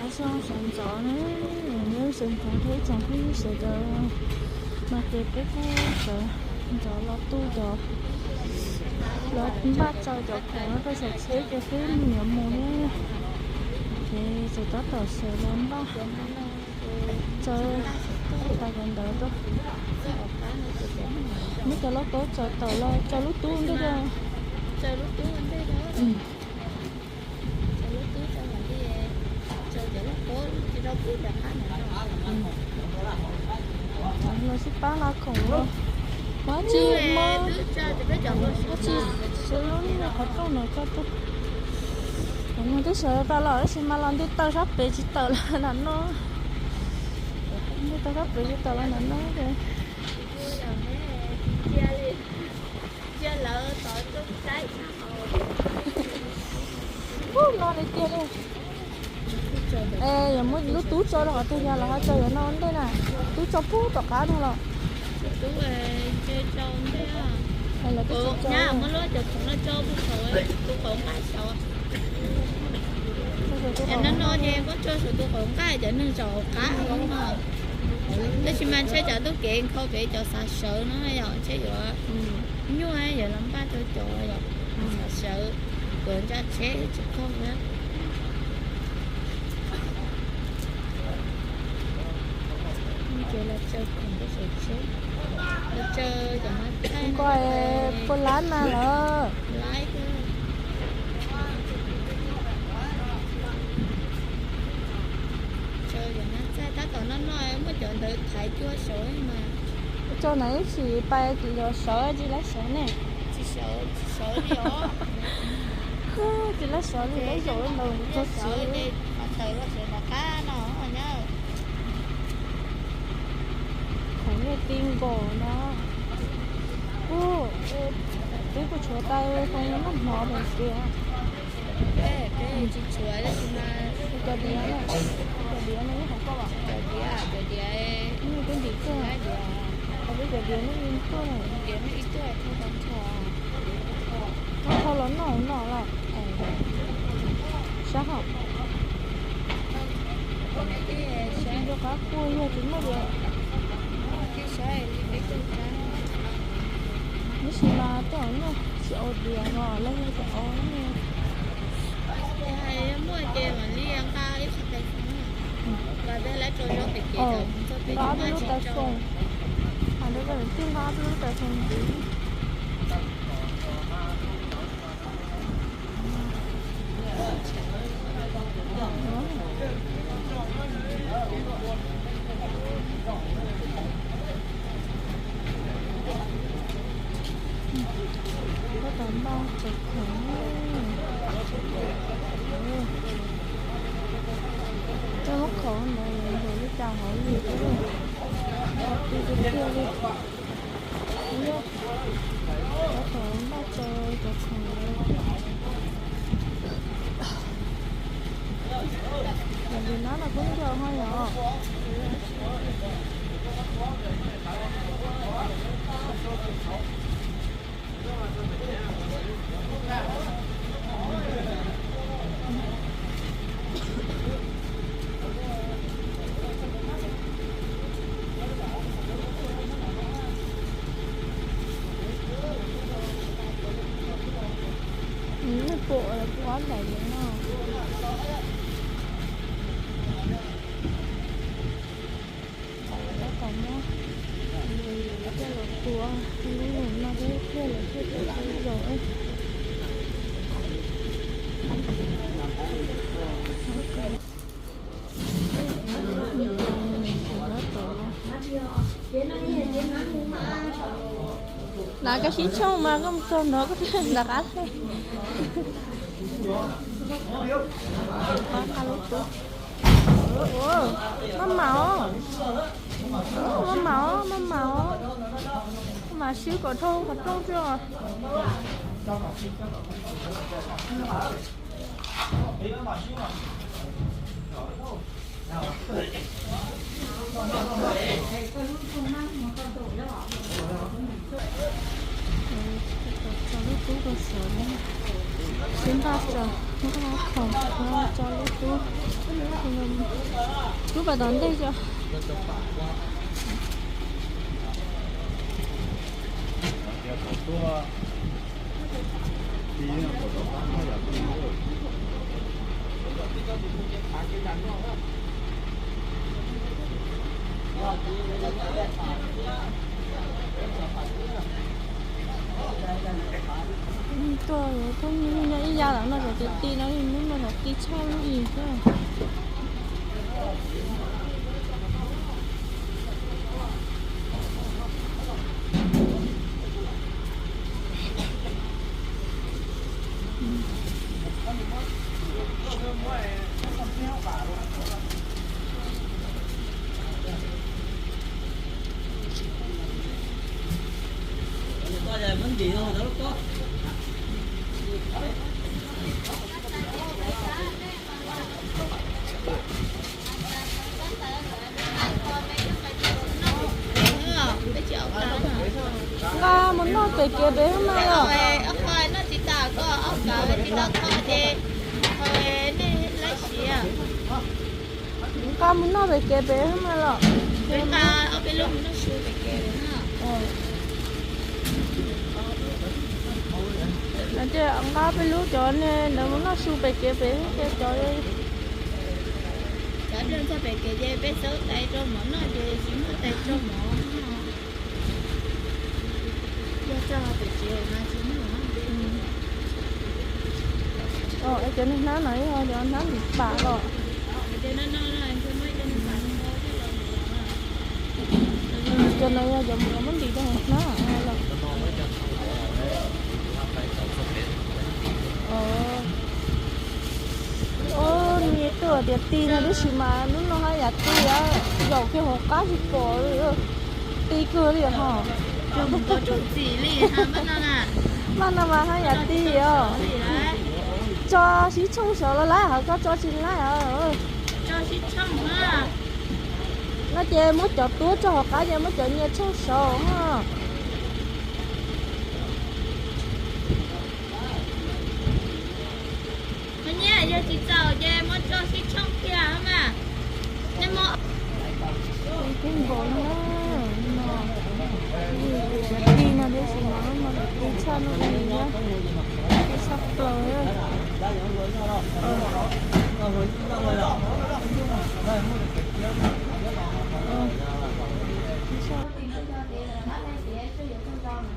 Zoo sawv ntxov na, sawv ntxov thiab ib tsoom phooj ywg sawv daws, no ces peb kuj sawv ntxov los tu cov, los npaj tsaws cov khoom no rau saum tsheb ces peb yuav mus ne. Ces txawm tab tom sawv los npaj tsaws tas cov ntawd rau. Muab cov lauj kaub tsaws tawm los tsaws lub tub ntej. Los sib pab la khoom los, tab sis muab, tab sis sawv qhov rooj no tso rau. Cov neeg twb sawv tau los tab sis mas los nti taw sab pem tsis tawm los nram no. Nti taw sab pem tsis tawm los nram no ces. Ub, no li tiag li. Es yuav muab lub tub tso rau qhov twg, yog los ho tso yuav no ntej na. Tub tso pub tom qab no los. Lawv twb tsis tso. No no ces muab tso saum tus qaum nqaij cov neeg zaum hauv qab no. Tab sis mas ntshai tsam tub kev nkhaus pem cov xav sawv no yom, ntshe yuav nyuaj yuav los npaj rau cov yom, xav sawv, kuv ntsa tsheb tsis qaug na. Ces los tsaws khoom rau saum tsheb, los tsaws cov no thaij. Puas lab na lawm? Tsaws cov no thaij, tab tom no no muaj cov ntawd thaiv cua saud mas. Tso na ib sim pais tim los sawv tsis laib sawv ne. Tsis laib sawv li, laib zaum ntawd txog txiv. Khoom nej ti nkaus na. Kuj, peb kuj tshuav tau zoo noj mov lawm tiag. Cov diav, cov diav no, cov diav, cov diav, cov diav, peb cov diav no ib tuaj, ib tuaj, thau los noj no los, sab hom. Tsis nco qab kuaj yog tsis muaj diav. Tab sis mas tej zaum nyuaj tsis ua diav los los yog cov o. Nqa ob peb lub tais foos, nqa ob peb lub tais foos ntxiv. Tab tom npaj tsaws khoom. Tej lub khoom ntawd yuav nkaus li cas hauv li thiab, ti tiag tiag li. Tab tom npaj tsaws cov khoom. Yog li no los kub ncaus ho yom. Nej pom kuv ob daim no. Tab tom muab coj los tua, lub no thiaj, thiaj los thiaj tau zaum. Nav koj sib tshooj mas koj mus txog nrad koj thiaj nram qab hli. Maj mam os, maj mam os, maj mam os, maj mam swb kom dhau qhov rooj xwb os. Tso lub tub rau saud, sib npaj tso, npaj khoom tso lub tub, Rub pas tom ntej tso. Tuaj, nyob ib yam lawm no, cov ti no, hnub no cov ti tshaj lub i xwb. Nqa mus noj pem kev pem hab mas los. Nqa mus noj pem kev pem hab mas los. Ces nqa peb lub cov ne ntawd mus noj su pem kev pem ces cov, cov dlej txog pem kev ces peb xaub tais rau mov noj ces tsis muaj tais rau mov. Yog txog pem kev mas tsis muaj. Es cov niag hnab no yog cov hnab ntim pam los? Cov no yog cov mus muab ntim rau hauv hnab los. Nws tuaj tias ti no tab sis mas lub no haj yam ti, zaum kiag hauv qab tsis pom li. Ti kawg li ho. Maj no mas haj yam ti os. Tso sib tshooj saud los laib hos koj tso tsis laib os. No ces muab cov tuab tso hauv qab ces muab cov nyias tshooj saud ho. Nyias yog tsis txaus ces muab tso sib tshooj kiag mas. Ti npaum no, no, ti no tab sis mas ti tshaj no, ti tshaj plaws.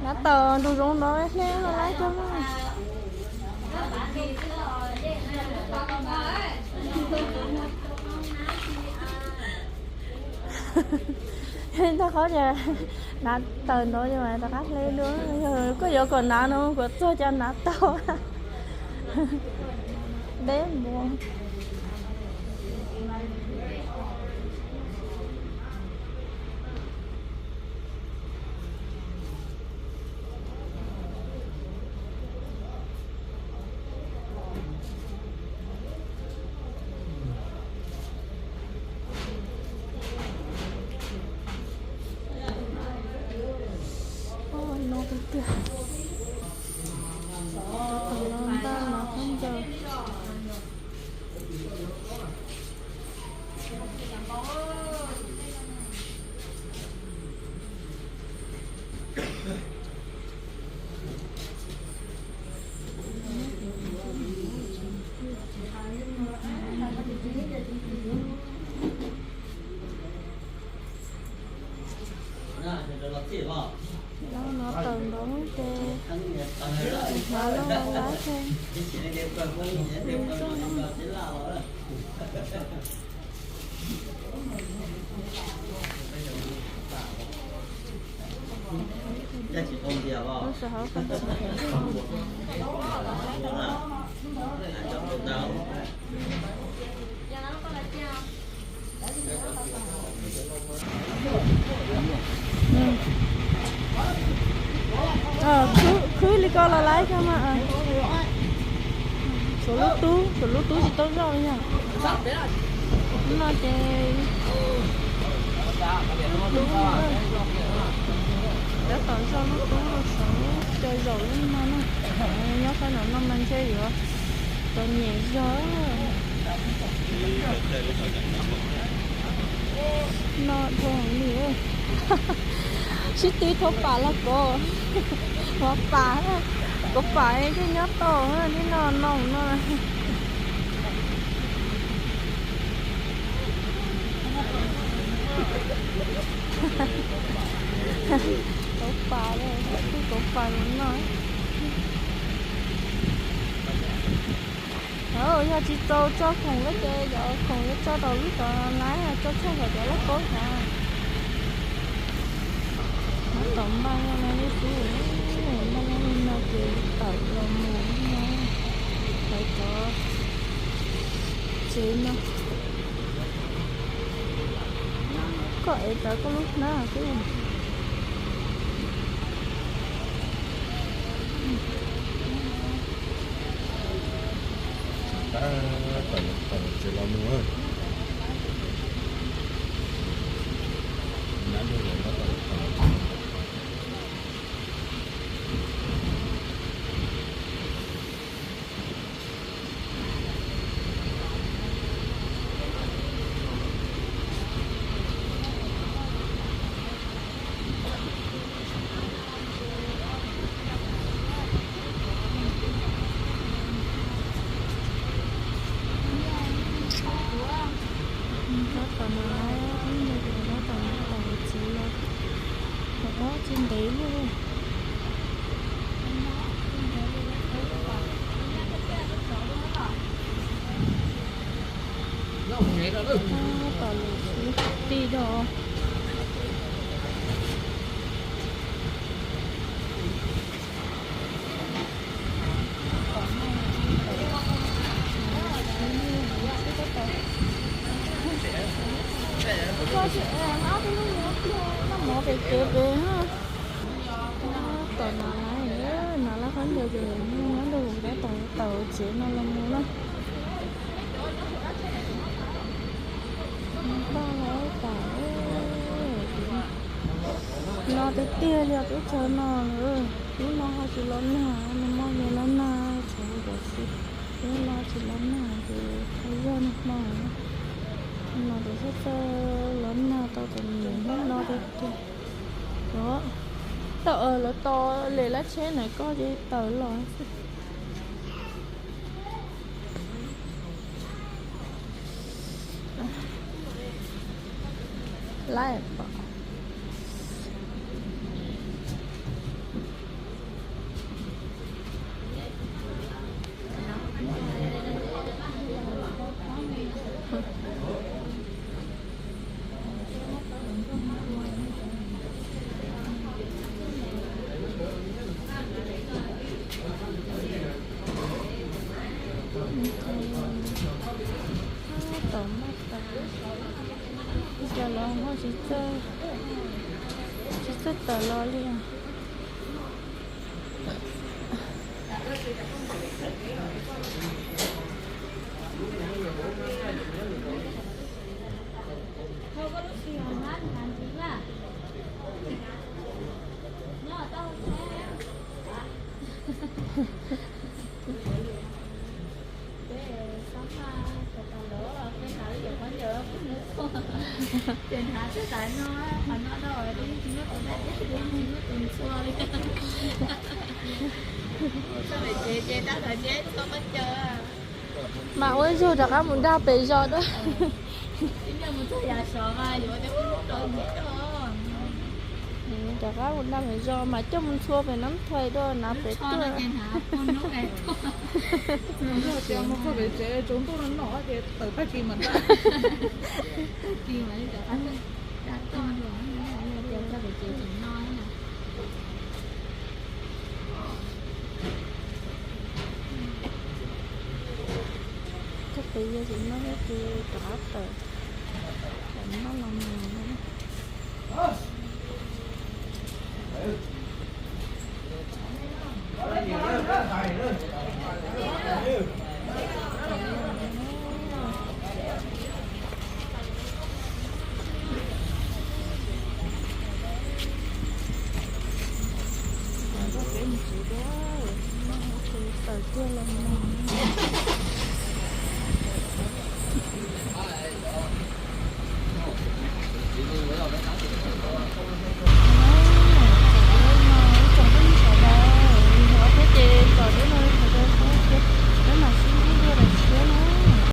Hnav taws nraum zoov no hle no laib rau. Tag qhov ces hnav taws ntawd mas rov qab hle dua. Koj yuav kom hnav no kuv txog cas hnav tau. Deb npaum. No tiag tiag. Tab tom no npaj no khaub ncaws. Los no taws ntoo ces tus hnav los laib thiab. Khwb li ko los laib kawg mas. Tshuav lub tub, tshuav lub tub tsis tau zoj li yog. No ces lub tub, tab tom zoj lub tub rau saud, cov zaum li no na. Nyob sab nraum no mas ntshe yuav txom nyem zog. No dhau heev li. Sib tw thauv pam los kov, thauv pam, kov pam thiaj nyob tau, neb no no no. Thauv pam, twb thauv pam no. Yog tsis tau tso khoom lawm ces cov khoom yuav tso rau lub tom lab, tso tshaj cov lab kaub ntawd. Nyob tom npaj no li xwb, npaj no li no ces tawm los mus no, tawm cov tsev no. Koj ev tawm koj lub hnab xwb. Tab tom tsev los mus. Tab tom no, tab tom no tau tsev los, tau tsis ntev li. Tab tom lawm xwb tij do. Noj mov pem kev pem. Tom no lawm, no lawm qhov ncauj ces nyob rau tab tom tawm tsev no los mus na. Npaj los tas, no tiag tiag li os, teb chaws no lawm. Lub no ho tsis los nag, nag hmo ces los nag, tshuav cov txiv, lub no tsis los nag ces tau zog nag hmo. No ces txawj txawj los nag tau tom niam hnub no tiag tiag. Os, tau lawv tos lem lab tsheb na koj ces tawm los xwb. Lawm pom. Tom maj tas, cov los ho tsis txawj, tsis txawj tawm los li os. Mas ua zog rov qab mus dag pem zos dua. Rov qab mus dag pem zos mas coj mus ntxhua pem Nab Thais dua, Nab pem tuaj. Mus txog pem tsev tsaus ntuj no no ces tawm tag kis mas dag. Txog pem yog tsis noj thiab ces rov qab tawm, tawm noj los mus no.